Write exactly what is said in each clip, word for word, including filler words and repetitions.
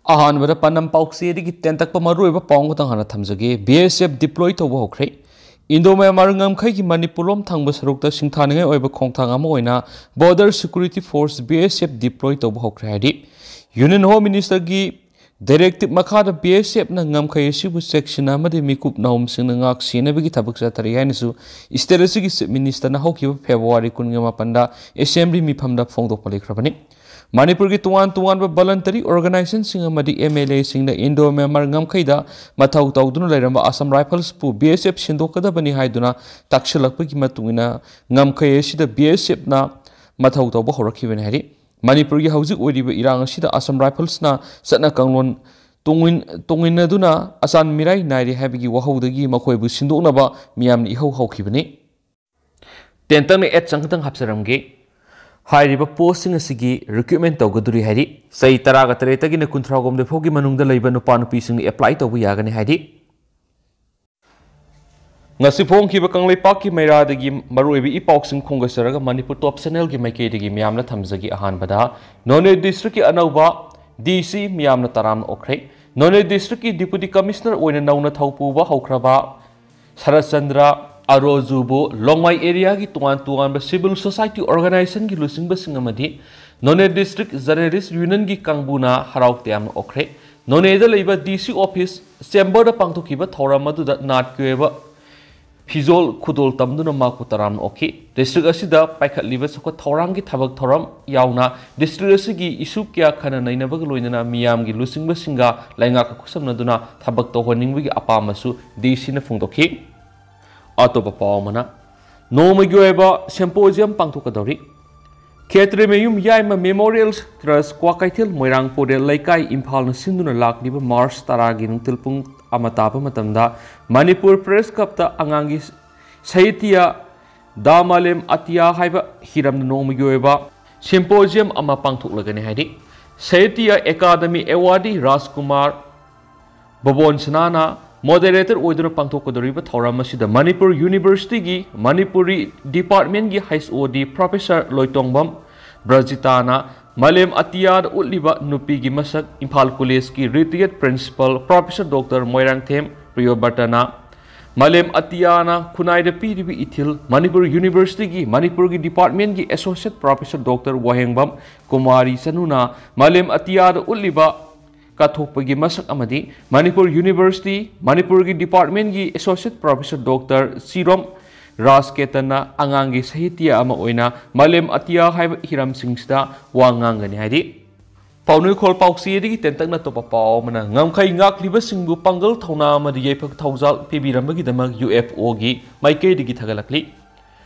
ꯑꯍꯥꯟꯕꯗ ꯄꯥꯟꯗꯝ ꯄꯥꯎꯆꯦꯗꯒꯤ ꯇꯦꯟꯇꯛꯄ ꯃꯔꯨꯑꯣꯏꯕ ꯄꯥꯎ ꯑꯃꯈꯛꯇꯪ ꯍꯥꯟꯅ ꯊꯝꯖꯒꯦ꯫ ꯕꯤ ꯑꯦꯁ ꯑꯦꯐ deploy ꯇꯧꯕ ꯍꯧꯈ꯭ꯔꯦ꯫ ꯏꯟꯗꯣ ꯃ꯭ꯌꯥꯟꯃꯥꯔ ꯉꯝꯈꯩꯒꯤ ꯃꯅꯤꯄꯨꯔ ꯂꯣꯝ ꯊꯪꯕ ꯁꯔꯨꯛꯇ ꯁꯤꯡꯊꯥꯅꯤꯡꯉꯥꯏ ꯑꯣꯏꯕ ꯈꯣꯡꯊꯥꯡ ꯑꯃ ꯑꯣꯏꯅ Border Security Force, B S F, deploy ꯇꯧꯕ ꯍꯧꯈ꯭ꯔꯦ ꯍꯥꯏꯔꯤ꯫ Union Home Minister ꯒꯤ directive ꯃꯈꯥꯗ B S F ꯅ ꯉꯝꯈꯩ ꯑꯁꯤꯕꯨ ꯆꯦꯛꯁꯤꯟꯅ ꯑꯃꯗꯤ ꯃꯤꯀꯨꯞ ꯅꯥꯍꯨꯝꯁꯤꯡꯅ ꯉꯥꯛ ꯁꯦꯟꯅꯕꯒꯤ ꯊꯕꯛ ꯆꯠꯊꯔꯤ ꯍꯥꯏꯅꯁꯨ state ꯑꯁꯤꯒꯤ Chief Minister ꯅ ꯍꯧꯈꯤꯕ February ꯀꯨꯟꯒ ꯃꯥꯄꯟꯗ Assembly ꯃꯤꯐꯝꯗ ꯐꯣꯡꯗꯣꯛꯄ ꯂꯩꯈ꯭ꯔꯕꯅꯤ꯫ ꯃꯅꯤꯄꯨꯔꯒꯤ ꯇꯣꯉꯥꯟ ꯇꯣꯉꯥꯟꯕ voluntary organization ꯁꯤꯡ ꯑꯃꯗꯤ M L A ꯁꯤꯡꯅ ꯏꯟꯗꯣ ꯃ꯭ꯌꯥꯟꯃꯥꯔ ꯉꯝꯈꯩꯗ ꯃꯊꯧ ꯇꯧꯗꯨꯅ ꯂꯩꯔꯝꯕ Assam Rifles ꯄꯨ B S F ꯁꯤꯟꯗꯣꯛꯀꯗꯕꯅꯤ ꯍꯥꯏꯗꯨꯅ ꯇꯥꯛꯁꯤꯜꯂꯛꯄꯒꯤ ꯃꯇꯨꯡ ꯏꯟꯅ ꯉꯝꯈꯩ ꯑꯁꯤꯗ B S F ꯅ ꯃꯊꯧ ꯇꯧꯕ ꯍꯧꯔꯛꯈꯤꯕꯅꯤ ꯍꯥꯏꯔꯤ꯫ ꯃꯅꯤꯄꯨꯔꯒꯤ ꯍꯧꯖꯤꯛ ꯑꯣꯏꯔꯤꯕ ꯏꯔꯥꯡ ꯑꯁꯤꯗ Assam Rifles ꯅ ꯆꯠꯅ ꯀꯥꯡꯂꯣꯟ ꯇꯨꯡꯏꯟ-, ꯇꯨꯡꯏꯟꯅꯗꯨꯅ ꯑꯆꯥꯟ ꯃꯤꯔꯥꯏ ꯅꯥꯏꯔꯦ ꯍꯥꯏꯕꯒꯤ ꯋꯥꯍꯧꯗꯒꯤ ꯃꯈꯣꯏꯕꯨ ꯁꯤꯟꯗꯣꯛꯅꯕ ꯃꯤꯌꯥꯝꯅ ꯏꯍꯧ ꯍꯧꯈꯤꯕꯅꯤ꯫ ꯇꯦꯟꯇꯛꯅ ꯑꯦꯠ ꯆꯪꯈꯇꯪ ꯍꯥꯞꯆꯔꯝꯒꯦ꯫ ꯍꯥꯏꯔꯤꯕ ꯄꯣꯁꯁꯤꯡ ꯑꯁꯤꯒꯤ recruitment ꯇꯧꯒꯗꯧꯔꯤ ꯍꯥꯏꯔꯤ꯫ ꯆꯍꯤ ꯇꯔꯥꯒ ꯇꯔꯦꯠꯇꯒꯤꯅ ꯀꯨꯟꯊ꯭ꯔꯥꯍꯨꯝꯗꯣꯏ ꯐꯥꯎꯒꯤ ꯃꯅꯨꯡꯗ ꯂꯩꯕ ꯅꯨꯄꯥ ꯅꯨꯄꯤꯁꯤꯡꯅ apply ꯇꯧꯕ ꯌꯥꯒꯅꯤ ꯍꯥꯏꯔꯤ꯫ ꯉꯁꯤ ꯐꯣꯡꯈꯤꯕ ꯀꯪꯂꯩꯄꯥꯛꯀꯤ ꯃꯩꯔꯥꯗꯒꯤ ꯃꯔꯨꯑꯣꯏꯕ ꯏ ꯄꯥꯎꯁꯤꯡ ꯈꯣꯝꯒꯠꯆꯔꯒ ꯃꯅꯤꯄꯨꯔ Top Channel ꯒꯤ ꯃꯥꯏꯀꯩꯗꯒꯤ ꯃꯤꯌꯥꯝꯅ ꯊꯝꯖꯒꯦ꯫ ꯑꯍꯥꯟꯕꯗ, ꯅꯣꯅꯦ district ꯀꯤ ꯑꯅꯧꯕ D C ꯃꯤꯌꯥꯝꯅ ꯇꯔꯥꯝꯅ ꯑꯣꯛꯈ꯭ꯔꯦ꯫ ꯅꯣꯅꯦ district ꯀꯤ Deputy Commissioner ꯑꯣꯏꯅ ꯅꯧꯅ ꯊꯧ ꯄꯨꯕ ꯍꯧꯈ꯭ꯔꯕ ꯁꯔꯠꯆꯟꯗ꯭ꯔ ꯑꯔꯣꯖꯨꯕꯨ ꯂꯣꯡꯃꯥꯏ area ꯒꯤ ꯇꯣꯉꯥꯟ ꯇꯣꯉꯥꯟꯕ civil society organization ꯒꯤ ꯂꯨꯆꯤꯡꯕꯁꯤꯡ ꯑꯃꯗꯤ ꯅꯣꯅꯦ District Journalist Union ꯒꯤ ꯀꯥꯡꯕꯨꯅ ꯍꯔꯥꯎ ꯇꯌꯥꯝꯅ ꯑꯣꯛꯈ꯭ꯔꯦ꯫ ꯅꯣꯅꯦꯗ ꯂꯩꯕ D C office chamber ꯗ ꯄꯥꯡꯊꯣꯛꯈꯤꯕ ꯊꯧꯔꯝ ꯑꯗꯨꯗ ꯅꯥꯠꯀꯤ ꯑꯣꯏꯕ ꯐꯤꯖꯣꯜ ꯈꯨꯗꯣꯜ ꯇꯝꯗꯨꯅ ꯃꯍꯥꯛꯄꯨ ꯇꯔꯥꯝꯅ ꯑꯣꯛꯈꯤ꯫ District ꯑꯁꯤꯗ ꯄꯥꯏꯈꯠꯂꯤꯕ ꯆꯥꯎꯈꯠ ꯊꯧꯔꯥꯡꯒꯤ ꯊꯕꯛ ꯊꯧꯔꯝ ꯌꯥꯎꯅ district ꯑꯁꯤꯒꯤ issue ꯀꯌꯥ ꯈꯟꯅ ꯅꯩꯅꯕꯒ ꯂꯣꯏꯅꯅ ꯃꯤꯌꯥꯝꯒꯤ ꯂꯨꯆꯤꯡꯕꯁꯤꯡꯒ ꯂꯩꯉꯥꯛꯀ ꯈꯨꯠꯁꯝꯅꯗꯨꯅ ꯊꯕꯛ ꯇꯧꯍꯟꯅꯤꯡꯕꯒꯤ ꯑꯄꯥꯝꯕꯁꯨ D C ꯅ ꯐꯣꯡꯗꯣꯛꯈꯤ꯫ ꯑꯇꯣꯞꯄ ꯄꯥꯎ ꯑꯃꯅ, ꯅꯣꯡꯃꯒꯤ ꯑꯣꯏꯕ symposium ꯄꯥꯡꯊꯣꯛꯀꯗꯧꯔꯤ꯫ ꯈꯦꯇ꯭ꯔꯤꯃꯌꯨꯝ ꯌꯥꯏꯃ Memorial Trust, ꯀ꯭ꯋꯥꯀꯩꯊꯦꯜ, ꯃꯣꯏꯔꯥꯡ ꯄꯣꯔꯦꯜ ꯂꯩꯀꯥꯏ, ꯏꯝꯐꯥꯜꯅ ꯁꯤꯟꯗꯨꯅ ꯂꯥꯛꯂꯤꯕ March ꯇꯔꯥꯒꯤ ꯅꯨꯡꯊꯤꯜ ꯄꯨꯡ ꯑꯃ ꯇꯥꯕ ꯃꯇꯝꯗ ꯃꯅꯤꯄꯨꯔ Press Club ꯇ ꯑꯉꯥꯡꯒꯤ ꯁꯥꯍꯤꯇ꯭ꯌ ꯗꯥ ꯃꯥꯂꯦꯝ ꯑꯇꯤꯌꯥ ꯍꯥꯏꯕ ꯍꯤꯔꯝꯗ ꯅꯣꯡꯃꯒꯤ ꯑꯣꯏꯕ symposium ꯑꯃ ꯄꯥꯡꯊꯣꯛꯂꯒꯅꯤ ꯍꯥꯏꯔꯤ꯫ ꯁꯥꯍꯤꯇ꯭ꯌ ꯑꯦꯀꯥꯗꯃꯤ awardee ꯔꯥꯖꯀꯨꯃꯥꯔ ꯕꯕꯣꯟ ꯁꯅꯥꯅ moderator ꯑꯣꯏꯗꯨꯅ ꯄꯥꯡꯊꯣꯛꯀꯗꯧꯔꯤꯕ ꯊꯧꯔꯝ ꯑꯁꯤꯗ ꯃꯅꯤꯄꯨꯔ University ꯒꯤ ꯃꯅꯤꯄꯨꯔꯤ department ꯀꯤ H O D Professor ꯂꯣꯏꯇꯣꯡꯕꯝ ꯕ꯭ꯔꯖꯤꯇꯥꯅ ꯃꯥꯂꯦꯝ ꯑꯇꯤꯌꯥꯗ ꯎꯠꯂꯤꯕ ꯅꯨꯄꯤꯒꯤ ꯃꯁꯛ, ꯏꯝꯐꯥꯜ ꯀꯣꯂꯦꯖꯀꯤ retired principal Professor Doctor Moirangthem ꯄ꯭ꯔꯤꯌꯣꯕꯔꯇꯅ꯫ ꯃꯥꯂꯦꯝ ꯑꯇꯤꯌꯥꯅ ꯈꯨꯟꯅꯥꯏꯗ ꯄꯤꯔꯤꯕ ꯏꯊꯤꯜ, ꯃꯅꯤꯄꯨꯔ ꯌꯨꯅꯤꯚꯔꯁꯤꯇꯤꯒꯤ ꯃꯅꯤꯄꯨꯔꯒꯤ ꯗꯤꯄꯥꯔꯠꯃꯦꯟꯒꯤ Associate Professor Doctor ꯋꯥꯍꯦꯡꯕꯝ ꯀꯨꯃꯥꯔꯤ ꯆꯅꯨꯅ ꯃꯥꯂꯦꯝ ꯑꯇꯤꯌꯥꯗ ꯎꯠꯂꯤꯕ ꯀꯠꯊꯣꯛꯄꯒꯤ ꯃꯁꯛ ꯑꯃꯗꯤ ꯃꯅꯤꯄꯨꯔ ꯌꯨꯅꯤꯚꯔꯁꯤꯇꯤ, ꯃꯅꯤꯄꯨꯔꯒꯤ ꯗꯤꯄꯥꯔꯠꯃꯦꯟꯒꯤ Associate Professor Doctor ꯁꯤꯔꯣꯝ ꯔꯥꯖꯀꯦꯇꯟꯅ ꯑꯉꯥꯡꯒꯤ ꯁꯥꯍꯤꯇ꯭ꯌ ꯑꯃ ꯑꯣꯏꯅ ꯃꯥꯂꯦꯝ ꯑꯇꯤꯌꯥ ꯍꯥꯏꯕ ꯍꯤꯔꯝꯁꯤꯡꯁꯤꯗ ꯋꯥ ꯉꯥꯡꯒꯅꯤ ꯍꯥꯏꯔꯤ꯫ ꯄꯥꯎꯅꯨꯈꯣꯜ ꯄꯥꯎꯆꯦꯗꯒꯤ ꯇꯦꯟꯇꯛꯅ ꯑꯇꯣꯞꯄ ꯄꯥꯎ ꯑꯃꯅ, ꯉꯝꯈꯩ ꯉꯥꯛꯂꯤꯕꯁꯤꯡꯕꯨ ꯄꯥꯡꯒꯜ ꯊꯧꯅꯥ ꯑꯃꯗꯤ ꯌꯥꯏꯐ ꯊꯧꯖꯥꯜ ꯄꯤꯕꯤꯔꯝꯕꯒꯤꯗꯃꯛ ꯌꯨ ꯑꯦꯐ ꯑꯣꯒꯤ ꯃꯥꯏꯀꯩꯗꯒꯤ ꯊꯥꯒꯠꯂꯛꯂꯤ꯫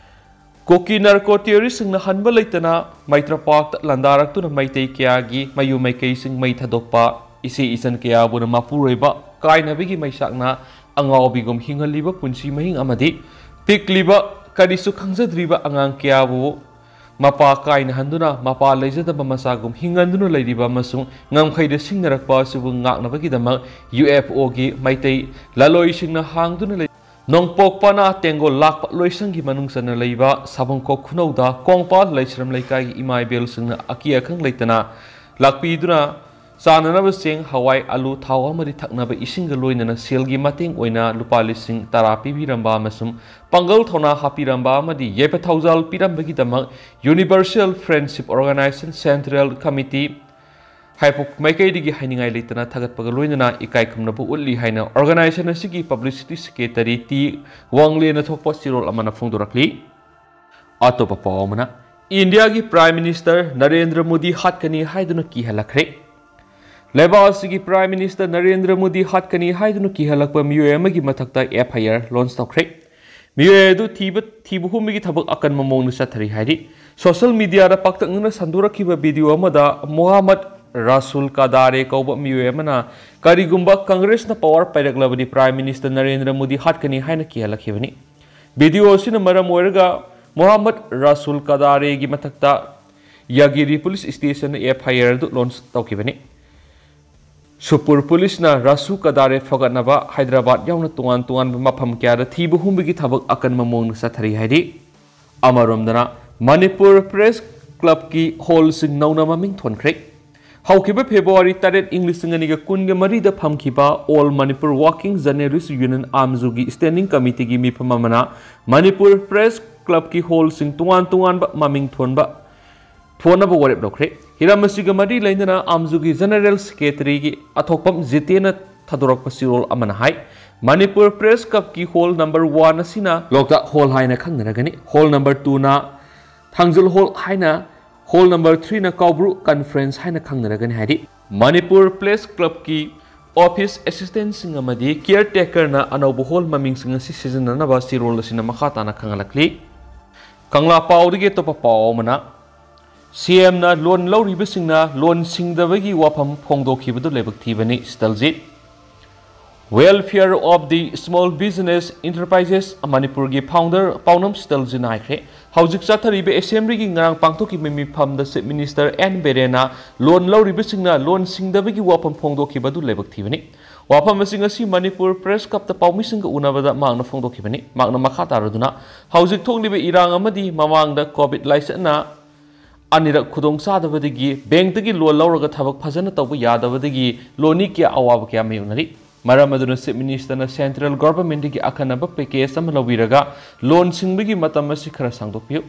ꯀꯨꯀꯤ ꯅꯥꯔꯀꯣ ꯇꯦꯔꯣꯔꯤꯁꯁꯤꯡꯅ ꯍꯟꯕ ꯂꯩꯇꯅ ꯃꯩꯇ꯭ꯔꯄꯥꯛꯇ ꯂꯥꯟꯗꯥꯔꯛꯇꯨꯅ ꯃꯩꯇꯩ ꯀꯌꯥꯒꯤ ꯃꯌꯨꯝ ꯃꯩꯀꯩꯁꯤꯡ ꯃꯩ ꯊꯥꯗꯣꯛꯄ, ꯏꯆꯦ ꯏꯆꯟ ꯀꯌꯥꯕꯨꯅ ꯃꯄꯨꯔꯣꯏꯕ ꯀꯥꯏꯅꯕꯒꯤ ꯃꯩꯁꯥꯛꯅ ꯑꯉꯥꯎꯕꯤꯒꯨꯝ ꯍꯤꯡꯍꯜꯂꯤꯕ ꯄꯨꯟꯁꯤ ꯃꯍꯤꯡ ꯑꯃꯗꯤ ꯄꯤꯛꯂꯤꯕ ꯀꯔꯤꯁꯨ ꯈꯪꯖꯗ꯭ꯔꯤꯕ ꯑꯉꯥꯡ ꯀꯌꯥꯕꯨ ꯃꯄꯥ ꯀꯥꯏꯅꯍꯟꯗꯨꯅ ꯃꯄꯥ ꯂꯩꯖꯗꯕ ꯃꯆꯥꯒꯨꯝ ꯍꯤꯡꯍꯟꯗꯨꯅ ꯂꯩꯔꯤꯕ ꯑꯃꯁꯨꯡ ꯉꯝꯈꯩꯗ ꯁꯤꯡꯅꯔꯛꯄ ꯑꯁꯤꯕꯨ ꯉꯥꯛꯅꯕꯒꯤꯗꯃꯛ ꯌꯨ ꯑꯦꯐ ꯑꯣꯒꯤ ꯃꯩꯇꯩ ꯂꯂꯣꯏꯁꯤꯡꯅ ꯍꯥꯡꯗꯨꯅ ꯂꯩ꯫ ꯅꯣꯡꯄꯣꯛ ꯄꯅꯥ ꯇꯦꯡꯒꯣꯜ ꯂꯥꯛꯄ ꯂꯣꯏꯁꯪꯒꯤ ꯃꯅꯨꯡ ꯆꯟꯅ ꯂꯩꯕ ꯁꯥꯕꯨꯡꯈꯣꯛ ꯈꯨꯅꯧꯗ ꯀꯣꯡꯄꯥꯜ ꯂꯩꯁ꯭ꯔꯝ ꯂꯩꯀꯥꯏꯒꯤ ꯏꯃꯥ ꯏꯕꯦꯜꯁꯤꯡꯅ ꯑꯀꯤ ꯑꯈꯪ ꯂꯩꯇꯅ ꯂꯥꯛꯄꯤꯗꯨꯅ ꯆꯥꯅꯅꯕ ꯆꯦꯡ, ꯍꯋꯥꯏ, ꯑꯂꯨ, ꯊꯥꯎ ꯑꯃꯗꯤ ꯊꯛꯅꯕ ꯏꯁꯤꯡꯒ ꯂꯣꯏꯅꯅ ꯁꯦꯜꯒꯤ ꯃꯇꯦꯡ ꯑꯣꯏꯅ ꯂꯨꯄꯥ ꯂꯤꯁꯤꯡ ꯇꯔꯥ ꯄꯤꯕꯤꯔꯝꯕ ꯑꯃꯁꯨꯡ ꯄꯥꯡꯒꯜ ꯊꯧꯅꯥ ꯍꯥꯞꯄꯤꯔꯝꯕ ꯑꯃꯗꯤ ꯌꯥꯏꯐ ꯊꯧꯖꯥꯜ ꯄꯤꯔꯝꯕꯒꯤꯗꯃꯛ Universal Friendship Organization Central Committee ꯍꯥꯏꯄꯣꯛ ꯃꯥꯏꯀꯩꯗꯒꯤ ꯍꯥꯏꯅꯤꯡꯉꯥꯏ ꯂꯩꯇꯅ ꯊꯥꯒꯠꯄꯒ ꯂꯣꯏꯅꯅ ꯏꯀꯥꯏ ꯈꯨꯝꯅꯕ ꯎꯠꯂꯤ ꯍꯥꯏꯅ organization ꯑꯁꯤꯒꯤ publicity secretary ꯇꯤ ꯋꯥꯡꯂꯦꯅ ꯊꯣꯛꯄ ꯆꯦꯔꯣꯜ ꯑꯃꯅ ꯐꯣꯡꯗꯣꯔꯛꯂꯤ꯫ ꯑꯇꯣꯞꯄ ꯄꯥꯎ ꯑꯃꯅ, ꯏꯟꯗꯤꯌꯥꯒꯤ Prime Minister ꯅꯔꯦꯟꯗ꯭ꯔ ꯃꯣꯗꯤ ꯍꯥꯠꯀꯅꯤ ꯍꯥꯏꯗꯨꯅ ꯀꯤꯍꯜꯂꯛꯈ꯭ꯔꯦ꯫ ꯂꯩꯕꯥꯛ ꯑꯁꯤꯒꯤ Prime Minister ꯅꯔꯦꯟꯗ꯭ꯔ ꯃꯣꯗꯤ ꯍꯥꯠꯀꯅꯤ ꯍꯥꯏꯗꯨꯅ ꯀꯤꯍꯜꯂꯛꯄ ꯃꯤꯑꯣꯏ ꯑꯃꯒꯤ ꯃꯊꯛꯇ F I R launch ꯇꯧꯈ꯭ꯔꯦ꯫ ꯃꯤꯑꯣꯏ ꯑꯗꯨ ꯊꯤꯕ, ꯊꯤꯕ ꯍꯨꯝꯕꯒꯤ ꯊꯕꯛ ꯑꯀꯟꯕ ꯃꯑꯣꯡꯗ ꯆꯠꯊꯔꯤ ꯍꯥꯏꯔꯤ꯫ Social media ꯗ ꯄꯥꯛꯇꯛꯅꯅ ꯁꯟꯗꯣꯔꯛꯈꯤꯕ video ꯑꯃꯗ ꯃꯣꯍꯥꯃꯗ ꯔꯥꯁꯨꯜ ꯀꯗꯥꯔꯦ ꯀꯧꯕ ꯃꯤꯑꯣꯏ ꯑꯃꯅ ꯀꯔꯤꯒꯨꯝꯕ ꯀꯪꯒ꯭ꯔꯦꯁꯅ power ꯄꯥꯏꯔꯛꯂꯕꯗꯤ Prime Minister Narendra Modi ꯍꯥꯠꯀꯅꯤ ꯍꯥꯏꯅ ꯀꯤꯍꯜꯂꯛꯈꯤꯕꯅꯤ꯫ Video ꯑꯁꯤꯅ ꯃꯔꯝ ꯑꯣꯏꯔꯒ ꯃꯣꯍꯥꯃꯗ ꯔꯥꯁꯨꯜ ꯀꯗꯥꯔꯦꯒꯤ ꯃꯊꯛꯇ ꯌꯥꯒꯤꯔꯤ police station ꯅ F I R ꯑꯗꯨ launch ꯇꯧꯈꯤꯕꯅꯤ꯫ ꯁꯨꯄꯨꯔ police ꯅ ꯔꯥꯁꯨ ꯀꯗꯥꯔꯦ ꯐꯒꯠꯅꯕ ꯍꯥꯏꯗ꯭ꯔꯕꯥꯗ ꯌꯥꯎꯅ ꯇꯣꯉꯥꯟ ꯇꯣꯉꯥꯟꯕ ꯃꯐꯝ ꯀꯌꯥꯗ ꯊꯤꯕ ꯍꯨꯝꯕꯒꯤ ꯊꯕꯛ ꯑꯀꯟꯕ ꯃꯑꯣꯡꯗ ꯆꯠꯊꯔꯤ ꯍꯥꯏꯔꯤ꯫ ꯑꯃꯔꯣꯝꯗꯅ, ꯃꯅꯤꯄꯨꯔ Press ꯀ꯭ꯂꯕꯀꯤ ꯍꯣꯜꯁꯤꯡ ꯅꯧꯅ ꯃꯃꯤꯡ ꯊꯣꯟꯈ꯭ꯔꯦ꯫ ꯍꯧꯈꯤꯕ ꯐꯦꯕ꯭ꯔꯨꯋꯥꯔꯤ ꯇꯔꯦꯠ, ꯏꯪ ꯂꯤꯁꯤꯡ ꯑꯅꯤꯒ ꯀꯨꯟꯒ ꯃꯔꯤꯗ ꯐꯝꯈꯤꯕ All Manipur Working Journalist Union, ꯑꯥꯝꯖꯨꯒꯤ standing committeeꯒꯤ ꯃꯤꯐꯝ ꯑꯃꯅ ꯃꯅꯤꯄꯨꯔ ꯄ꯭ꯔꯦꯁ ꯀ꯭ꯂꯕꯀꯤ ꯍꯣꯜꯁꯤꯡ ꯇꯣꯉꯥꯟ ꯇꯣꯉꯥꯟꯕ ꯃꯃꯤꯡ ꯊꯣꯟꯕ, ꯊꯣꯟꯅꯕ ꯋꯥꯔꯦꯞ ꯂꯧꯈ꯭ꯔꯦ꯫ ꯍꯤꯔꯝ ꯑꯁꯤꯒ ꯃꯔꯤ ꯂꯩꯅꯅ ꯑꯥꯝꯖꯨꯒꯤ ꯖꯦꯅꯔꯦꯜ ꯁꯦꯀ꯭ꯔꯦꯇꯔꯤꯒꯤ ꯑꯊꯣꯛꯄꯝ ꯖꯤꯇꯦꯅ ꯊꯥꯗꯣꯔꯛꯄ ꯆꯦꯔꯣꯜ ꯑꯃꯅ ꯍꯥꯏ, ꯃꯅꯤꯄꯨꯔ ꯄ꯭ꯔꯦꯁ ꯀ꯭ꯂꯕꯀꯤ ꯍꯣꯜ ꯅꯝꯕꯔ ꯋꯥꯟ ꯑꯁꯤꯅ ꯂꯣꯛꯇꯥꯛ ꯍꯣꯜ ꯍꯥꯏꯅ ꯈꯪꯅꯔꯒꯅꯤ, ꯍꯣꯜ ꯅꯝꯕꯔ ꯇꯨꯅ ꯊꯥꯡꯖꯜ ꯍꯣꯜ ꯍꯥꯏꯅ, ꯍꯣꯜ ꯅꯝꯕꯔ ꯊ꯭ꯔꯤꯅ ꯀꯥꯎꯕ꯭ꯔꯨ ꯀꯟꯐ꯭ꯔꯦꯟꯁ ꯍꯥꯏꯅ ꯈꯪꯅꯔꯒꯅꯤ ꯍꯥꯏꯔꯤ꯫ ꯃꯅꯤꯄꯨꯔ ꯄ꯭ꯔꯦꯁ ꯀ꯭ꯂꯕꯀꯤ ꯑꯣꯐꯤꯁ ꯑꯦꯁꯤꯁꯇꯦꯟꯁꯤꯡ ꯑꯃꯗꯤ ꯀꯤꯌꯔ ꯇꯦꯀꯔꯅ ꯑꯅꯧꯕ ꯍꯣꯜ ꯃꯃꯤꯡꯁꯤꯡ ꯑꯁꯤ ꯁꯤꯖꯤꯟꯅꯅꯕ ꯆꯦꯔꯣꯜ ꯑꯁꯤꯅ ꯃꯈꯥ ꯇꯥꯅ ꯈꯪꯍꯜꯂꯛꯂꯤ꯫ ꯀꯪꯂꯥ ꯄꯥꯎꯗꯒꯤ ꯑꯇꯣꯞꯄ ꯄꯥꯎ ꯑꯃꯅ, ꯁꯤꯑꯦꯝꯅ ꯂꯣꯟ ꯂꯧꯔꯤꯕꯁꯤꯡꯅ ꯂꯣꯟ ꯁꯤꯡꯗꯕꯒꯤ ꯋꯥꯐꯝ ꯐꯣꯡꯗꯣꯛꯈꯤꯕꯗꯨ ꯂꯥꯏꯕꯛ ꯊꯤꯕꯅꯤ, ꯁꯤꯇꯜꯖꯤꯠ꯫ Welfare of the Small Business Enterprises ꯃꯅꯤꯄꯨꯔꯒꯤ ꯐꯥꯎꯟꯗꯔ ꯄꯥꯎꯅꯝ ꯁꯤꯇꯜꯖꯤꯠꯅ ꯍꯥꯏꯈ꯭ꯔꯦ, ꯍꯧꯖꯤꯛ ꯆꯠꯊꯔꯤꯕ ꯑꯦꯁꯦꯝꯕ꯭ꯂꯤꯒꯤ ꯉꯔꯥꯡ ꯄꯥꯡꯊꯣꯛꯈꯤꯕ ꯃꯤꯐꯝꯗ ꯆꯤꯐ ꯃꯤꯅꯤꯁꯇꯔ ꯑꯦꯟ ꯕꯤꯔꯦꯟꯅ ꯂꯣꯟ ꯂꯧꯔꯤꯕꯁꯤꯡꯅ ꯂꯣꯟ ꯁꯤꯡꯗꯕꯒꯤ ꯋꯥꯐꯝ ꯐꯣꯡꯗꯣꯛꯈꯤꯕꯗꯨ ꯂꯥꯏꯕꯛ ꯊꯤꯕꯅꯤ꯫ ꯋꯥꯐꯝ ꯑꯁꯤ ꯉꯁꯤ ꯃꯅꯤꯄꯨꯔ ꯄ꯭ꯔꯦꯁ ꯀ꯭ꯂꯕꯇ ꯄꯥꯎꯃꯤꯁꯤꯡꯒ ꯎꯅꯕꯗ ꯃꯍꯥꯛꯅ ꯐꯣꯡꯗꯣꯛꯈꯤꯕꯅꯤ꯫ ꯃꯍꯥꯛꯅ ꯃꯈꯥ ꯇꯥꯔꯗꯨꯅ, ꯍꯧꯖꯤꯛ ꯊꯣꯛꯂꯤꯕ ꯏꯔꯥꯡ ꯑꯃꯗꯤ ꯃꯃꯥꯡꯗ ꯀꯣꯚꯤꯗ ꯂꯥꯏꯆꯠꯅ ꯑꯅꯤꯔꯛ ꯈꯨꯗꯣꯡꯆꯥꯗꯕꯗꯒꯤ ꯕꯦꯡꯛꯇꯒꯤ ꯂꯣꯟ ꯂꯧꯔꯒ ꯊꯕꯛ ꯐꯖꯅ ꯇꯧꯕ ꯌꯥꯗꯕꯗꯒꯤ ꯂꯣꯟꯅꯤ ꯀꯌꯥ ꯑꯋꯥꯕ ꯀꯌꯥ ꯃꯥꯌꯣꯛꯅꯔꯤ꯫ ꯃꯔꯝ ꯑꯗꯨꯅ ꯆꯤꯐ ꯃꯤꯅꯤꯁꯇꯔꯅ ꯁꯦꯟꯇ꯭ꯔꯦꯜ ꯒꯚꯔꯟꯃꯦꯟꯠꯇꯒꯤ ꯑꯀꯟꯅꯕ ꯄꯦꯀꯦꯖ ꯑꯃ ꯂꯧꯕꯤꯔꯒ ꯂꯣꯟ ꯁꯤꯡꯕꯒꯤ ꯃꯇꯝ ꯑꯁꯤ ꯈꯔ ꯁꯥꯡꯗꯣꯛꯄꯤꯌꯨ꯫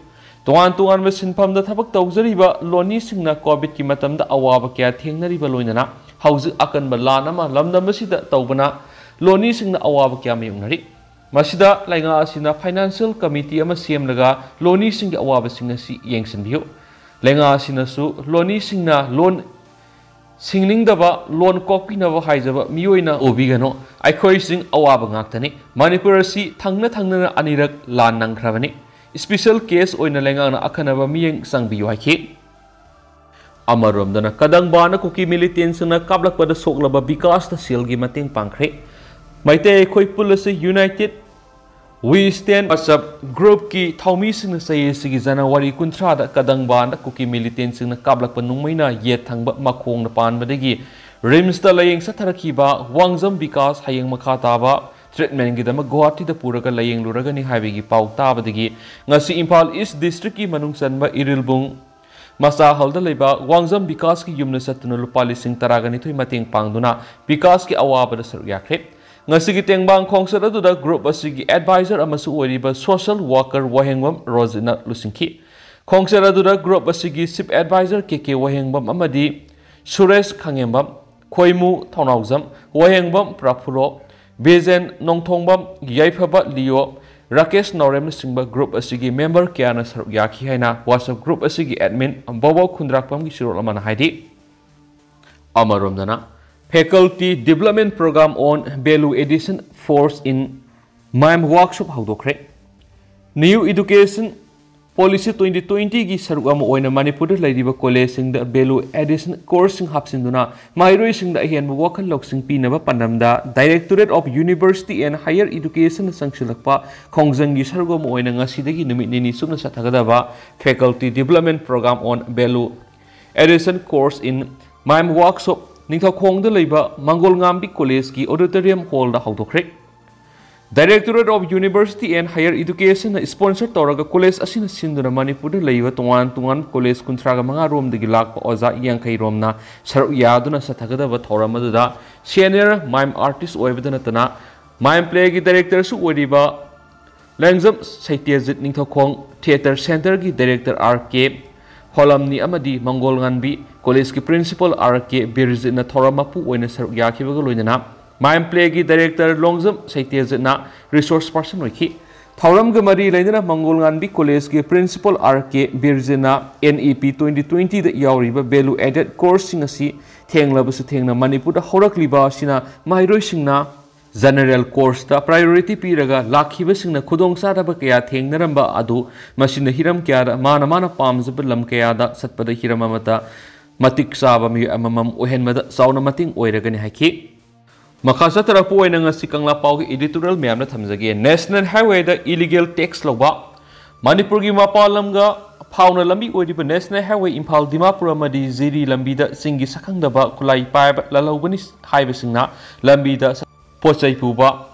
ꯇꯣꯉꯥꯟ ꯇꯣꯉꯥꯟꯕ ꯁꯤꯟꯐꯝꯗ ꯊꯕꯛ ꯇꯧꯖꯔꯤꯕ ꯂꯣꯟꯅꯤꯁꯤꯡꯅ ꯀꯣꯚꯤꯗꯀꯤ ꯃꯇꯝꯗ ꯑꯋꯥꯕ ꯀꯌꯥ ꯊꯦꯡꯅꯔꯤꯕ ꯂꯣꯏꯅꯅ ꯍꯧꯖꯤꯛ ꯑꯀꯟꯕ ꯂꯥꯟ ꯑꯃ ꯂꯝꯗꯝ ꯑꯁꯤꯗ ꯇꯧꯕꯅ ꯂꯣꯟꯅꯤꯁꯤꯡꯅ ꯑꯋꯥꯕ ꯀꯌꯥ ꯃꯥꯌꯣꯛꯅꯔꯤ꯫ ꯃꯁꯤꯗ ꯂꯩꯉꯥꯛ ꯑꯁꯤꯅ ꯐꯥꯏꯅꯥꯟꯁꯤꯌꯦꯜ ꯀꯃꯤꯇꯤ ꯑꯃ ꯁꯦꯝꯂꯒ ꯂꯣꯟꯅꯤꯁꯤꯡꯒꯤ ꯑꯋꯥꯕꯁꯤꯡ ꯑꯁꯤ ꯌꯦꯡꯁꯤꯟꯕꯤꯌꯨ꯫ ꯂꯩꯉꯥꯛ ꯑꯁꯤꯅꯁꯨ ꯂꯣꯟꯅꯤꯁꯤꯡꯅ ꯂꯣꯟ ꯁꯤꯡꯅꯤꯡꯗꯕ, ꯂꯣꯟ ꯀꯣꯛꯄꯤꯅꯕ ꯍꯥꯏꯖꯕ ꯃꯤꯑꯣꯏꯅ ꯎꯕꯤꯒꯅꯨ꯫ ꯑꯩꯈꯣꯏꯁꯤꯡ ꯑꯋꯥꯕ ꯉꯥꯛꯇꯅꯤ꯫ ꯃꯅꯤꯄꯨꯔ ꯑꯁꯤ ꯊꯪꯅ ꯊꯪꯅꯅ ꯑꯅꯤꯔꯛ ꯂꯥꯟ ꯅꯪꯈ꯭ꯔꯕꯅꯤ꯫ ꯏꯁꯄꯤꯁꯦꯜ ꯀꯦꯁ ꯑꯣꯏꯅ ꯂꯩꯉꯥꯛꯅ ꯑꯈꯟꯅꯕ ꯃꯤꯠꯌꯦꯡ ꯆꯪꯕꯤꯌꯨ ꯍꯥꯏꯈꯤ꯫ ꯑꯃꯔꯣꯝꯗꯅ ꯀꯗꯪꯕꯥꯅ ꯀꯨꯀꯤ ꯃꯤꯂꯤꯇꯦꯟꯁꯤꯡꯅ ꯀꯥꯞꯂꯛꯄꯗ ꯁꯣꯛꯂꯕ ꯕꯤꯀꯥꯁꯇ ꯁꯦꯜꯒꯤ ꯃꯇꯦꯡ ꯄꯥꯡꯈ꯭ꯔꯦ꯫ ꯃꯩꯇꯩ ꯑꯩꯈꯣꯏ ꯄꯨꯜꯂꯁꯤ ꯌꯨꯅꯥꯏꯇꯦꯗ ꯋꯤ ꯁ꯭ꯇꯦꯟ WhatsApp ꯒ꯭ꯔꯨꯞꯀꯤ ꯊꯧꯃꯤꯁꯤꯡꯅ ꯆꯍꯤ ꯑꯁꯤꯒꯤ ꯖꯅꯋꯥꯔꯤ ꯀꯨꯟꯊ꯭ꯔꯥꯗ ꯀꯗꯪꯕꯥꯟꯗ ꯀꯨꯀꯤ ꯃꯤꯂꯤꯇꯦꯟꯁꯤꯡꯅ ꯀꯥꯞꯂꯛꯄ ꯅꯣꯡꯃꯩꯅ ꯌꯦꯠ ꯊꯪꯕ ꯃꯈꯣꯡꯗ ꯄꯥꯟꯕꯗꯒꯤ ꯔꯤꯝꯁꯇ ꯂꯥꯌꯦꯡ ꯆꯠꯊꯔꯛꯈꯤꯕ ꯋꯥꯡꯖꯝ ꯕꯤꯀꯥꯁ ꯍꯌꯦꯡ ꯃꯈꯥ ꯇꯥꯕ ꯇ꯭ꯔꯤꯠꯃꯦꯟꯒꯤꯗꯃꯛ ꯒꯨꯋꯥꯍꯥꯇꯤꯗ ꯄꯨꯔꯒ ꯂꯥꯌꯦꯡꯂꯨꯔꯒꯅꯤ ꯍꯥꯏꯕꯒꯤ ꯄꯥꯎ ꯇꯥꯕꯗꯒꯤ ꯉꯁꯤ ꯏꯝꯐꯥꯜ ꯏꯁ ꯗꯤꯁꯇ꯭ꯔꯤꯛꯀꯤ ꯃꯅꯨꯡ ꯆꯟꯕ ꯏꯔꯤꯜꯕꯨꯡ ꯃꯆꯥꯍꯜꯗ ꯂꯩꯕ ꯋꯥꯡꯖꯝ ꯕꯤꯀꯥꯁꯀꯤ ꯌꯨꯝꯗ ꯆꯠꯇꯨꯅ ꯂꯨꯄꯥ ꯂꯤꯁꯤꯡ ꯇꯔꯥꯒ ꯅꯤꯊꯣꯏ ꯃꯇꯦꯡ ꯄꯥꯡꯗꯨꯅ ꯕꯤꯀꯥꯁꯀꯤ ꯑꯋꯥꯕꯗ ꯁꯔꯨꯛ ꯌꯥꯈ꯭ꯔꯦ꯫ ꯉꯁꯤꯒꯤ ꯇꯦꯡꯕꯥꯡ ꯈꯣꯡꯆꯠ ꯑꯗꯨꯗ group ꯑꯁꯤꯒꯤ advisor ꯑꯃꯁꯨ ꯑꯣꯏꯔꯤꯕ social worker ꯋꯥꯍꯦꯡꯕꯝ ꯔꯣꯖꯤꯠꯅ ꯂꯨꯆꯤꯡꯈꯤ꯫ ꯈꯣꯡꯆꯠ ꯑꯗꯨꯗ group ꯑꯁꯤꯒꯤ chief advisor ꯀꯦ ꯀꯦ ꯋꯥꯍꯦꯡꯕꯝ ꯑꯃꯗꯤ ꯁꯨꯔꯦꯁ ꯈꯥꯉꯦꯝꯕꯝ, ꯈꯣꯏꯃꯨ ꯊꯧꯅꯥꯎꯖꯝ, ꯋꯥꯍꯦꯡꯕꯝ ꯄ꯭ꯔꯐꯨꯜꯂꯣ, ꯕꯤꯖꯦꯟ ꯅꯣꯡꯊꯣꯡꯕꯝ, ꯌꯥꯏꯐꯕ ꯂꯤꯌꯣ, ꯔꯥꯀꯦꯁ ꯅꯥꯎꯔꯦꯝꯅꯆꯤꯡꯕ group ꯑꯁꯤꯒꯤ member ꯀꯌꯥꯅ ꯁꯔꯨꯛ ꯌꯥꯈꯤ ꯍꯥꯏꯅ WhatsApp group ꯑꯁꯤꯒꯤ admin ꯕꯣꯕꯣ ꯈꯨꯟꯗ꯭ꯔꯥꯛꯄꯝꯒꯤ ꯆꯤꯔꯣꯜ ꯑꯃꯅ ꯍꯥꯏꯔꯤ꯫ ꯑꯃꯔꯣꯝꯗꯅ, Faculty Development Program on Value Addition Course in MIME Workshop ꯍꯧꯗꯣꯛꯈ꯭ꯔꯦ꯫ New Education Policy twenty twenty ꯒꯤ ꯁꯔꯨꯛ ꯑꯃ ꯑꯣꯏꯅ ꯃꯅꯤꯄꯨꯔꯗ ꯂꯩꯔꯤꯕ collegeꯁꯤꯡꯗ value addition courseꯁꯤꯡ ꯍꯥꯞꯆꯤꯟꯗꯨꯅ ꯃꯍꯩꯔꯣꯏꯁꯤꯡꯗ ꯑꯍꯦꯟꯕ ꯋꯥꯈꯜ ꯂꯧꯁꯤꯡ ꯄꯤꯅꯕ ꯄꯥꯟꯗꯝꯗ Directorate of University and Higher Educationꯅ ꯆꯪꯁꯤꯜꯂꯛꯄ ꯈꯣꯡꯖꯪꯒꯤ ꯁꯔꯨꯛ ꯑꯃ ꯑꯣꯏꯅ ꯉꯁꯤꯗꯒꯤ ꯅꯨꯃꯤꯠ ꯅꯤꯅꯤ ꯆꯨꯞꯅ ꯆꯠꯊꯒꯗꯕ Faculty Development Program on Value Addition Course in MIME Workshop ꯅꯤꯡꯊꯧꯈꯣꯡꯗ ꯂꯩꯕ ꯃꯪꯒꯣꯜꯉꯥꯝꯕꯤ collegeꯀꯤ auditorium hallꯗ ꯍꯧꯗꯣꯛꯈ꯭ꯔꯦ꯫ Directorate of University and Higher Educationꯅ sponsor ꯇꯧꯔꯒ college ꯑꯁꯤꯅ ꯁꯤꯟꯗꯨꯅ ꯃꯅꯤꯄꯨꯔꯗ ꯂꯩꯕ ꯇꯣꯉꯥꯟ ꯇꯣꯉꯥꯟꯕ college ꯀꯨꯟꯊ꯭ꯔꯥꯒ ꯃꯉꯥ ꯔꯣꯝꯗꯒꯤ ꯂꯥꯛꯄ ꯑꯣꯖꯥ ꯌꯥꯡꯈꯩ ꯔꯣꯝꯅ ꯁꯔꯨꯛ ꯌꯥꯗꯨꯅ ꯆꯠꯊꯒꯗꯕ ꯊꯧꯔꯝ ꯑꯗꯨꯗ senior MIME artist ꯑꯣꯏꯕꯗ ꯅꯠꯇꯅ MIME playꯒꯤ directorꯁꯨ ꯑꯣꯏꯔꯤꯕ ꯂꯦꯡꯖꯝ ꯁꯩꯇ꯭ꯌꯖꯤꯠ ꯅꯤꯡꯊꯧꯈꯣꯡ theatre centreꯒꯤ director ꯑꯥꯔ ꯀꯦ ꯍꯣꯂꯝꯅꯤ ꯑꯃꯗꯤ ꯃꯪꯒꯣꯜꯉꯥꯟꯕꯤ collegeꯀꯤ principal ꯑꯥꯔ ꯀꯦ ꯕꯤꯔꯖꯤꯠꯅ ꯊꯧꯔꯝ ꯃꯄꯨ ꯑꯣꯏꯅ ꯁꯔꯨꯛ ꯌꯥꯈꯤꯕꯒ ꯂꯣꯏꯅꯅ MIME playꯒꯤ director Longjam ꯁꯩꯇ꯭ꯌꯖꯤꯠꯅ resource person ꯑꯣꯏꯈꯤ꯫ ꯊꯧꯔꯝꯒ ꯃꯔꯤ ꯂꯩꯅꯅ ꯃꯪꯒꯣꯜꯉꯥꯟꯕꯤ collegeꯀꯤ principal ꯑꯥꯔ ꯀꯦ ꯕꯤꯔꯖꯤꯠꯅ NEP twenty twentyꯗ ꯌꯥꯎꯔꯤꯕ value added courseꯁꯤꯡ ꯑꯁꯤ ꯊꯦꯡꯂꯕꯁꯨ ꯊꯦꯡꯅ ꯃꯅꯤꯄꯨꯔꯗ ꯍꯧꯔꯛꯂꯤꯕ ꯑꯁꯤꯅ ꯃꯍꯩꯔꯣꯏꯁꯤꯡꯅ general courseꯇ priority ꯄꯤꯔꯒ ꯂꯥꯛꯈꯤꯕꯁꯤꯡꯅ ꯈꯨꯗꯣꯡꯆꯥꯗꯕ ꯀꯌꯥ ꯊꯦꯡꯅꯔꯝꯕ ꯑꯗꯨ ꯃꯁꯤꯅ ꯍꯤꯔꯝ ꯀꯌꯥꯗ ꯃꯥꯅ ꯃꯥꯅ ꯄꯥꯝꯖꯕ ꯂꯝ ꯀꯌꯥꯗ ꯆꯠꯄꯗ ꯍꯤꯔꯝ ꯑꯃꯠꯇ ꯃꯇꯤꯛ ꯆꯥꯕ ꯃꯤꯑꯣꯏ ꯑꯃꯃꯝ ꯑꯣꯏꯍꯟꯕꯗ ꯆꯥꯎꯅ ꯃꯇꯦꯡ ꯑꯣꯏꯔꯒꯅꯤ ꯍꯥꯏꯈꯤ꯫ ꯃꯈꯥ ꯆꯠꯊꯔꯛꯄ ꯑꯣꯏꯅ ꯉꯁꯤ ꯀꯪꯂꯥ ꯄꯥꯎꯒꯤ editorial ꯃꯌꯥꯝꯅ ꯊꯝꯖꯒꯦ꯫ National Highwayꯗ illegal tax ꯂꯧꯕ꯫ ꯃꯅꯤꯄꯨꯔꯒꯤ ꯃꯄꯥꯟ ꯂꯝꯒ ꯐꯥꯎꯅ ꯂꯝꯕꯤ ꯑꯣꯏꯔꯤꯕ National Highway ꯏꯝꯐꯥꯜ ꯗꯤꯃꯥꯄꯨꯔ ꯑꯃꯗꯤ ꯖꯤꯔꯤ ꯂꯝꯕꯤꯗ ꯆꯤꯡꯒꯤ ꯁꯛꯈꯪꯗꯕ ꯈꯨꯠꯂꯥꯏ ꯄꯥꯏꯕ ꯂꯥꯜꯍꯧꯕꯅꯤ ꯍꯥꯏꯕꯁꯤꯡꯅ ꯂꯝꯕꯤꯗ ꯄꯣꯠ ꯆꯩ ꯄꯨꯕ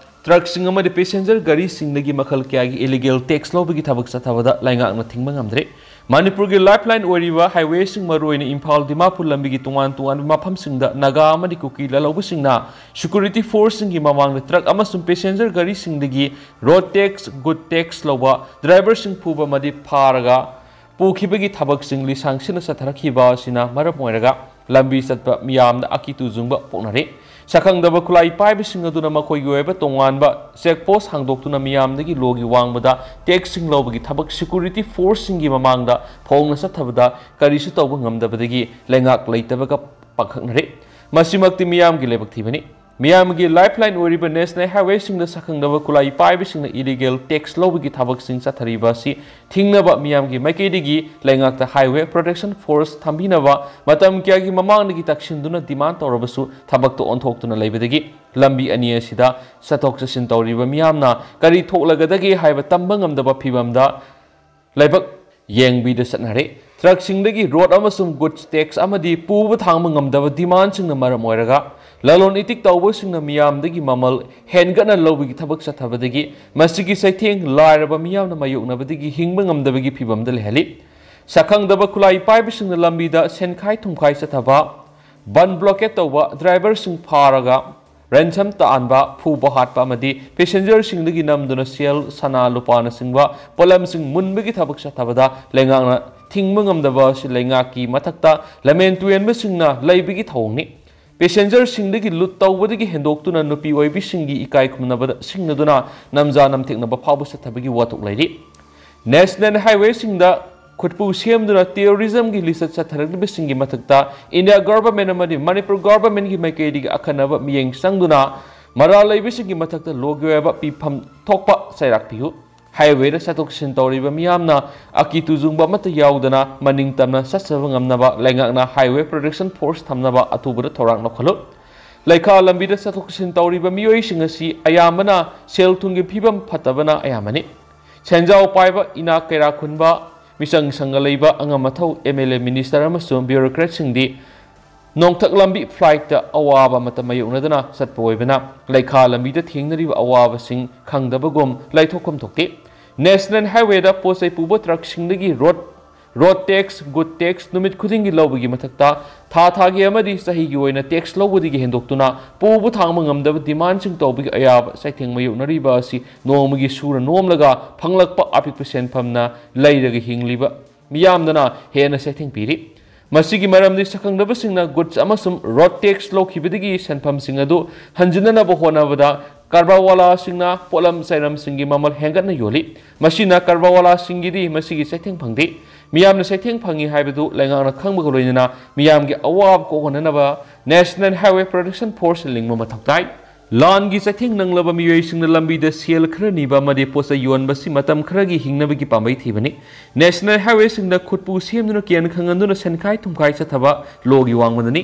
truckꯁꯤꯡ ꯑꯃꯗꯤ passenger ꯒꯥꯔꯤꯁꯤꯡꯗꯒꯤ ꯃꯈꯜ ꯀꯌꯥꯒꯤ illegal tax ꯂꯧꯕꯒꯤ ꯊꯕꯛ ꯆꯠꯊꯕꯗ ꯂꯩꯉꯥꯛꯅ ꯊꯤꯡꯕ ꯉꯝꯗ꯭ꯔꯦ꯫ ꯃꯅꯤꯄꯨꯔꯒꯤ ꯂꯥꯏꯐ ꯂꯥꯏꯟ ꯑꯣꯏꯔꯤꯕ ꯍꯥꯏꯋꯦꯁꯤꯡ, ꯃꯔꯨꯑꯣꯏꯅ ꯏꯝꯐꯥꯜ ꯗꯤꯃꯥꯄꯨꯔ ꯂꯝꯕꯤꯒꯤ ꯇꯣꯉꯥꯟ ꯇꯣꯉꯥꯟꯕ ꯃꯐꯝꯁꯤꯡꯗ ꯅꯥꯒꯥ ꯑꯃꯗꯤ ꯀꯨꯀꯤ ꯂꯥꯜꯍꯧꯕꯁꯤꯡꯅ ꯁꯦꯀ꯭ꯌꯨꯔꯤꯇꯤ ꯐꯣꯔꯁꯁꯤꯡꯒꯤ ꯃꯃꯥꯡꯗ ꯇ꯭ꯔꯛ ꯑꯃꯁꯨꯡ ꯄꯦꯁꯦꯟꯖꯔ ꯒꯥꯔꯤꯁꯤꯡꯗꯒꯤ ꯔꯣꯗ ꯇꯦꯛꯁ, ꯒꯨꯗ ꯇꯦꯛꯁ ꯂꯧꯕ ꯗ꯭ꯔꯥꯏꯚꯔꯁꯤꯡ ꯐꯨꯕ ꯑꯃꯗꯤ ꯐꯥꯔꯒ ꯄꯨꯈꯤꯕꯒꯤ ꯊꯕꯛꯁꯤꯡ ꯂꯤꯁꯥꯡꯁꯤꯟꯅ ꯆꯠꯊꯔꯛꯈꯤꯕ ꯑꯁꯤꯅ ꯃꯔꯝ ꯑꯣꯏꯔꯒ ꯂꯝꯕꯤ ꯆꯠꯄ ꯃꯤꯌꯥꯝꯗ ꯑꯀꯤ ꯇꯨꯖꯨꯡꯕ ꯄꯣꯛꯅꯔꯤ꯫ ꯁꯛꯈꯪꯗꯕ ꯈꯨꯠꯂꯥꯏ ꯄꯥꯏꯕꯁꯤꯡ ꯑꯗꯨꯅ ꯃꯈꯣꯏꯒꯤ ꯑꯣꯏꯕ ꯇꯣꯉꯥꯟꯕ ꯆꯦꯛ ꯄꯣꯁ ꯍꯥꯡꯗꯣꯛꯇꯨꯅ ꯃꯤꯌꯥꯝꯗꯒꯤ ꯂꯣꯒꯤ ꯋꯥꯡꯃꯗ ꯇꯦꯛꯁꯁꯤꯡ ꯂꯧꯕꯒꯤ ꯊꯕꯛ ꯁꯦꯀ꯭ꯌꯨꯔꯤꯇꯤ ꯐꯣꯔꯁꯁꯤꯡꯒꯤ ꯃꯃꯥꯡꯗ ꯐꯣꯡꯅ ꯆꯠꯊꯕꯗ ꯀꯔꯤꯁꯨ ꯇꯧꯕ ꯉꯝꯗꯕꯗꯒꯤ ꯂꯩꯉꯥꯛ ꯂꯩꯇꯕꯒ ꯄꯥꯡꯈꯛꯅꯔꯤ꯫ ꯃꯁꯤꯃꯛꯇꯤ ꯃꯤꯌꯥꯝꯒꯤ ꯂꯥꯏꯕꯛ ꯊꯤꯕꯅꯤ꯫ ꯃꯤꯌꯥꯝꯒꯤ ꯂꯥꯏꯐ ꯂꯥꯏꯟ ꯑꯣꯏꯔꯤꯕ ꯅꯦꯁꯅꯦꯜ ꯍꯥꯏꯋꯦꯁꯤꯡꯗ ꯁꯛꯈꯪꯗꯕ ꯈꯨꯠꯂꯥꯏ ꯄꯥꯏꯕꯁꯤꯡꯅ ꯏꯂꯤꯒꯦꯜ ꯇꯦꯛꯁ ꯂꯧꯕꯒꯤ ꯊꯕꯛꯁꯤꯡ ꯆꯠꯊꯔꯤꯕ ꯑꯁꯤ ꯊꯤꯡꯅꯕ ꯃꯤꯌꯥꯝꯒꯤ ꯃꯥꯏꯀꯩꯗꯒꯤ ꯂꯩꯉꯥꯛꯇ ꯍꯥꯏꯋꯦ ꯄ꯭ꯔꯣꯇꯦꯛꯁꯟ ꯐꯣꯔꯁ ꯊꯝꯕꯤꯅꯕ ꯃꯇꯝ ꯀꯌꯥꯒꯤ ꯃꯃꯥꯡꯗꯒꯤ ꯇꯛꯁꯤꯟꯗꯨꯅ ꯗꯤꯃꯥꯟ ꯇꯧꯔꯕꯁꯨ ꯊꯕꯛꯇ ꯑꯣꯟꯊꯣꯛꯇꯨꯅ ꯂꯩꯕꯗꯒꯤ ꯂꯝꯕꯤ ꯑꯅꯤ ꯑꯁꯤꯗ ꯆꯠꯊꯣꯛ ꯆꯠꯁꯤꯟ ꯇꯧꯔꯤꯕ ꯃꯤꯌꯥꯝꯅ ꯀꯔꯤ ꯊꯣꯛꯂꯒꯗꯒꯦ ꯍꯥꯏꯕ ꯇꯝꯕ ꯉꯝꯗꯕ ꯐꯤꯕꯝꯗ ꯂꯥꯏꯕꯛ ꯌꯦꯡꯕꯤꯗ ꯆꯠꯅꯔꯦ꯫ ꯇ꯭ꯔꯛꯁꯤꯡꯗꯒꯤ ꯔꯣꯗ ꯑꯃꯁꯨꯡ ꯒꯨꯗꯁ ꯇꯦꯛꯁ ꯑꯃꯗꯤ ꯄꯨꯕ ꯊꯥꯡꯕ ꯉꯝꯗꯕ ꯗꯤꯃꯥꯟꯁꯤꯡꯅ ꯃꯔꯝ ꯑꯣꯏꯔꯒ ꯂꯂꯣꯟ ꯏꯇꯤꯛ ꯇꯧꯕꯁꯤꯡꯅ ꯃꯤꯌꯥꯝꯗꯒꯤ ꯃꯃꯜ ꯍꯦꯟꯒꯠꯅ ꯂꯧꯕꯒꯤ ꯊꯕꯛ ꯆꯠꯊꯕꯗꯒꯤ ꯃꯁꯤꯒꯤ ꯆꯩꯊꯦꯡ ꯂꯥꯏꯔꯕ ꯃꯤꯌꯥꯝꯅ ꯃꯥꯌꯣꯛꯅꯕꯗꯒꯤ ꯍꯤꯡꯕ ꯉꯝꯗꯕꯒꯤ ꯐꯤꯕꯝꯗ ꯂꯩꯍꯜꯂꯤ꯫ ꯁꯛꯈꯪꯗꯕ ꯈꯨꯠꯂꯥꯏ ꯄꯥꯏꯕꯁꯤꯡꯅ ꯂꯝꯕꯤꯗ ꯁꯦꯟꯈꯥꯏ ꯊꯨꯝꯈꯥꯏ ꯆꯠꯊꯕ, ꯕꯟ ꯕ꯭ꯂꯣꯀꯦꯠ ꯇꯧꯕ, ꯗ꯭ꯔꯥꯏꯚꯔꯁꯤꯡ ꯐꯥꯔꯒ ꯔꯦꯟꯁꯝ ꯇꯥꯍꯟꯕ, ꯐꯨꯕ ꯍꯥꯠꯄ ꯑꯃꯗꯤ ꯄꯦꯁꯦꯟꯖꯔꯁꯤꯡꯗꯒꯤ ꯅꯝꯗꯨꯅ ꯁꯦꯜ, ꯁꯅꯥ, ꯂꯨꯄꯥꯅꯆꯤꯡꯕ ꯄꯣꯠꯂꯝꯁꯤꯡ ꯃꯨꯟꯕꯒꯤ ꯊꯕꯛ ꯆꯠꯊꯕꯗ ꯂꯩꯉꯥꯛꯅ ꯊꯤꯡꯕ ꯉꯝꯗꯕ ꯑꯁꯤ ꯂꯩꯉꯥꯛꯀꯤ ꯃꯊꯛꯇ ꯂꯃꯦꯟ ꯇꯨꯌꯦꯟꯕꯁꯤꯡꯅ ꯂꯩꯕꯒꯤ ꯊꯧꯑꯣꯡꯅꯤ꯫ ꯄꯦꯁꯦꯟꯖꯔꯁꯤꯡꯗꯒꯤ ꯂꯨꯠ ꯇꯧꯕꯗꯒꯤ ꯍꯦꯟꯗꯣꯛꯇꯨꯅ ꯅꯨꯄꯤ ꯑꯣꯏꯕꯤꯁꯤꯡꯒꯤ ꯏꯀꯥꯏ ꯈꯨꯝꯅꯕꯗ ꯁꯤꯡꯅꯗꯨꯅ ꯅꯝꯖꯥ ꯅꯝꯊꯦꯛꯅꯕ ꯐꯥꯎꯕ ꯆꯠꯊꯕꯒꯤ ꯋꯥꯊꯣꯛ ꯂꯩꯔꯤ꯫ ꯅꯦꯁꯅꯦꯜ ꯍꯥꯏꯋꯦꯁꯤꯡꯗ ꯈꯨꯠꯄꯨ ꯁꯦꯝꯗꯨꯅ ꯇꯦꯔꯣꯔꯤꯖꯝꯒꯤ ꯂꯤꯆꯠ ꯆꯠꯊꯔꯛꯂꯤꯕꯁꯤꯡꯒꯤ ꯃꯊꯛꯇ ꯏꯟꯗꯤꯌꯥ ꯒꯚꯔꯟꯃꯦꯟꯠ ꯑꯃꯗꯤ ꯃꯅꯤꯄꯨꯔ ꯒꯚꯔꯟꯃꯦꯟꯠꯀꯤ ꯃꯥꯏꯀꯩꯗꯒꯤ ꯑꯈꯟꯅꯕ ꯃꯤꯠꯌꯦꯡ ꯆꯪꯗꯨꯅ ꯃꯔꯥꯜ ꯂꯩꯕꯁꯤꯡꯒꯤ ꯃꯊꯛꯇ ꯂꯣꯒꯤ ꯑꯣꯏꯕ ꯄꯤꯐꯝ ꯊꯣꯛꯄ ꯆꯩꯔꯥꯛ ꯄꯤꯌꯨ꯫ ꯍꯥꯏꯋꯦꯗ ꯆꯠꯊꯣꯛ ꯆꯠꯁꯤꯟ ꯇꯧꯔꯤꯕ ꯃꯤꯌꯥꯝꯅ ꯑꯀꯤ ꯇꯨꯖꯨꯡꯕ ꯑꯃꯠꯇ ꯌꯥꯎꯗꯅ ꯃꯅꯤꯡ ꯇꯝꯅ ꯆꯠꯆꯕ ꯉꯝꯅꯕ ꯂꯩꯉꯥꯛꯅ ꯍꯥꯏꯋꯦ ꯄ꯭ꯔꯣꯇꯦꯛꯁꯟ ꯐꯣꯔꯁ ꯊꯝꯅꯕ ꯑꯊꯨꯕꯗ ꯊꯧꯔꯥꯡ ꯂꯧꯈꯠꯂꯨ꯫ ꯂꯩꯈꯥ ꯂꯝꯕꯤꯗ ꯆꯠꯊꯣꯛ ꯆꯠꯁꯤꯟ ꯇꯧꯔꯤꯕ ꯃꯤꯑꯣꯏꯁꯤꯡ ꯑꯁꯤ ꯑꯌꯥꯝꯕꯅ ꯁꯦꯜ ꯊꯨꯝꯒꯤ ꯐꯤꯕꯝ ꯐꯠꯇꯕꯅ ꯑꯌꯥꯝꯕꯅꯤ꯫ ꯁꯦꯟꯖꯥꯎ ꯄꯥꯏꯕ, ꯏꯅꯥꯛ ꯀꯩꯔꯥꯛ ꯈꯨꯟꯕ, ꯃꯤꯆꯪ ꯁꯪꯒ ꯂꯩꯕ ꯑꯉꯝ ꯑꯊꯧ, ꯑꯦꯝ ꯑꯦꯜ ꯑꯦ, ꯃꯤꯅꯤꯁꯇꯔ ꯑꯃꯁꯨꯡ ꯕ꯭ꯌꯨꯔꯣꯀ꯭ꯔꯦꯠꯁꯤꯡꯗꯤ ꯅꯣꯡꯊꯛ ꯂꯝꯕꯤ ꯐ꯭ꯂꯥꯏꯠꯇ ꯑꯋꯥꯕ ꯑꯃꯠꯇ ꯃꯥꯌꯣꯛꯅꯗꯅ ꯆꯠꯄ ꯑꯣꯏꯕꯅ ꯂꯩꯈꯥ ꯂꯝꯕꯤꯗ ꯊꯦꯡꯅꯔꯤꯕ ꯑꯋꯥꯕꯁꯤꯡ ꯈꯪꯗꯕꯒꯨꯝ ꯂꯩꯊꯣꯛꯐꯝ ꯊꯣꯛꯇꯦ꯫ ꯅꯦꯁꯅꯦꯜ ꯍꯥꯏꯋꯦꯗ ꯄꯣꯠ ꯆꯩ ꯄꯨꯕ ꯇ꯭ꯔꯛꯁꯤꯡꯗꯒꯤ road road tax, good tax ꯅꯨꯃꯤꯠ ꯈꯨꯗꯤꯡꯒꯤ ꯂꯧꯕꯒꯤ ꯃꯊꯛꯇ ꯊꯥ ꯊꯥꯒꯤ ꯑꯃꯗꯤ ꯆꯍꯤꯒꯤ ꯑꯣꯏꯅ ꯇꯦꯛꯁ ꯂꯧꯕꯗꯒꯤ ꯍꯦꯟꯗꯣꯛꯇꯨꯅ ꯄꯨꯕ ꯊꯥꯡꯕ ꯉꯝꯗꯕ ꯗꯤꯃꯥꯟꯁꯤꯡ ꯇꯧꯕꯒꯤ ꯑꯌꯥꯕ ꯆꯩꯊꯦꯡ ꯃꯥꯌꯣꯛꯅꯔꯤꯕ ꯑꯁꯤ ꯅꯣꯡꯃꯒꯤ ꯁꯨꯔ ꯅꯣꯝꯂꯒ ꯐꯪꯂꯛꯄ ꯑꯄꯤꯛꯄ ꯁꯦꯟꯐꯝꯅ ꯂꯩꯔꯒ ꯍꯤꯡꯂꯤꯕ ꯃꯤꯌꯥꯝꯗꯅ ꯍꯦꯟꯅ ꯆꯩꯊꯦꯡ ꯄꯤꯔꯤ꯫ ꯃꯁꯤꯒꯤ ꯃꯔꯝꯗꯤ ꯁꯛꯈꯪꯗꯕꯁꯤꯡꯅ ꯒꯨꯗꯁ ꯑꯃꯁꯨꯡ ꯔꯣꯗ ꯇꯦꯛꯁ ꯂꯧꯈꯤꯕꯗꯒꯤ ꯁꯦꯟꯐꯝꯁꯤꯡ ꯑꯗꯨ ꯍꯟꯖꯤꯟꯅꯅꯕ ꯍꯣꯠꯅꯕꯗ ꯀꯔꯕꯥꯔꯋꯥꯂꯥꯁꯤꯡꯅ ꯄꯣꯠꯂꯝ ꯆꯩꯔꯝꯁꯤꯡꯒꯤ ꯃꯃꯜ ꯍꯦꯟꯒꯠꯅ ꯌꯣꯜꯂꯤ꯫ ꯃꯁꯤꯅ ꯀꯔꯕꯥꯔꯋꯥꯂꯥꯁꯤꯡꯒꯤꯗꯤ ꯃꯁꯤꯒꯤ ꯆꯩꯊꯦꯡ ꯐꯪꯗꯦ꯫ ꯃꯤꯌꯥꯝꯅ ꯆꯩꯊꯦꯡ ꯐꯪꯏ ꯍꯥꯏꯕꯗꯨ ꯂꯩꯉꯥꯛꯅ ꯈꯪꯕꯒ ꯂꯣꯏꯅꯅ ꯃꯤꯌꯥꯝꯒꯤ ꯑꯋꯥꯕ ꯀꯣꯛꯍꯟꯅꯅꯕ National Highway Protection Force ꯂꯤꯡꯕ ꯃꯊꯧ ꯇꯥꯏ꯫ ꯂꯥꯟꯒꯤ ꯆꯩꯊꯦꯡ ꯅꯪꯂꯕ ꯃꯤꯑꯣꯏꯁꯤꯡꯅ ꯂꯝꯕꯤꯗ ꯁꯦꯜ ꯈꯔ ꯅꯤꯕ ꯑꯃꯗꯤ ꯄꯣꯠꯆꯩ ꯌꯣꯟꯕꯁꯤ ꯃꯇꯝ ꯈꯔꯒꯤ ꯍꯤꯡꯅꯕꯒꯤ ꯄꯥꯝꯕꯩ ꯊꯤꯕꯅꯤ꯫ ꯅꯦꯁꯅꯦꯜ ꯍꯥꯏꯋꯦꯁꯤꯡꯗ ꯈꯨꯠꯄꯨ ꯁꯦꯝꯗꯨꯅ ꯀꯦꯟ ꯈꯪꯍꯟꯗꯨꯅ ꯁꯦꯟꯈꯥꯏ ꯊꯨꯝꯈꯥꯏ ꯆꯠꯊꯕ ꯂꯣꯒꯤ ꯋꯥꯡꯃꯗꯅꯤ꯫